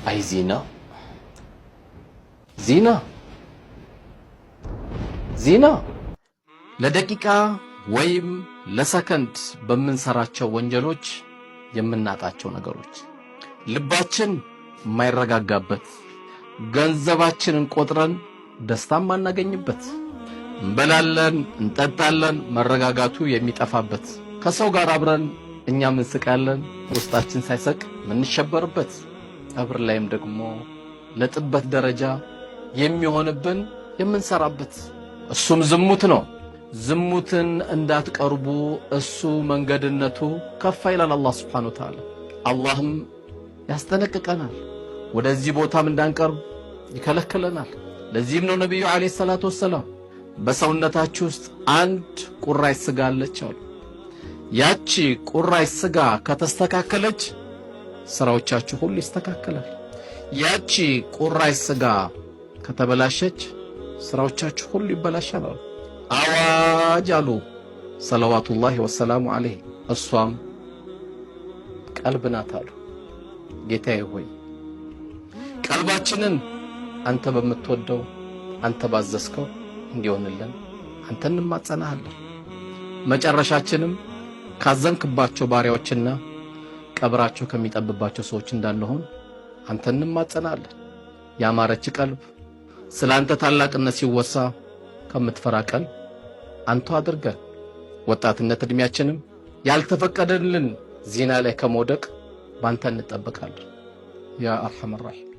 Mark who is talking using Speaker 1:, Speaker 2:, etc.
Speaker 1: አይ ዚና ዚና ዚና ለደቂቃ ወይም ለሰከንድ በምንሰራቸው ወንጀሎች የምናጣቸው ነገሮች፣ ልባችን የማይረጋጋበት፣ ገንዘባችንን ቆጥረን ደስታም ማናገኝበት፣ እንበላለን እንጠጣለን መረጋጋቱ የሚጠፋበት፣ ከሰው ጋር አብረን እኛም እንስቃለን ውስጣችን ሳይሰቅ የምንሸበርበት፣ ቀብር ላይም ደግሞ ለጥበት ደረጃ የሚሆንብን የምንሰራበት፣ እሱም ዝሙት ነው። ዝሙትን እንዳትቀርቡ እሱ መንገድነቱ ከፋ ይላል አላህ ሱብሓነሁ ወተዓላ። አላህም ያስጠነቅቀናል፣ ወደዚህ ቦታም እንዳንቀርብ ይከለክለናል። ለዚህም ነው ነቢዩ ዓለይሂ ሰላቱ ወሰላም በሰውነታችሁ ውስጥ አንድ ቁራጭ ስጋ አለች አሉ። ያቺ ቁራጭ ስጋ ከተስተካከለች ስራዎቻችሁ ሁሉ ይስተካከላል። ያቺ ቁራጭ ስጋ ከተበላሸች ስራዎቻችሁ ሁሉ ይበላሻል አሉ። አዋጅ አሉ ሰለዋቱላሂ ወሰላሙ ዐለይሂ። እሷም ቀልብ ናት አሉ። ጌታዬ ሆይ ቀልባችንን አንተ በምትወደው አንተ ባዘዝከው እንዲሆንልን አንተ እንማጸናሃለን። መጨረሻችንም ካዘንክባቸው ባሪያዎችና ቀብራቸው ከሚጠብባቸው ሰዎች እንዳንሆን አንተ እንማጸናለን። ያማረች ቀልብ ስለ አንተ ታላቅነት ሲወሳ ከምትፈራ ቀልብ አንተ አድርገን። ወጣትነት ዕድሜያችንም ያልተፈቀደልን ዚና ላይ ከመውደቅ ባንተ እንጠበቃለን። ያ አርሐመ ራሒም።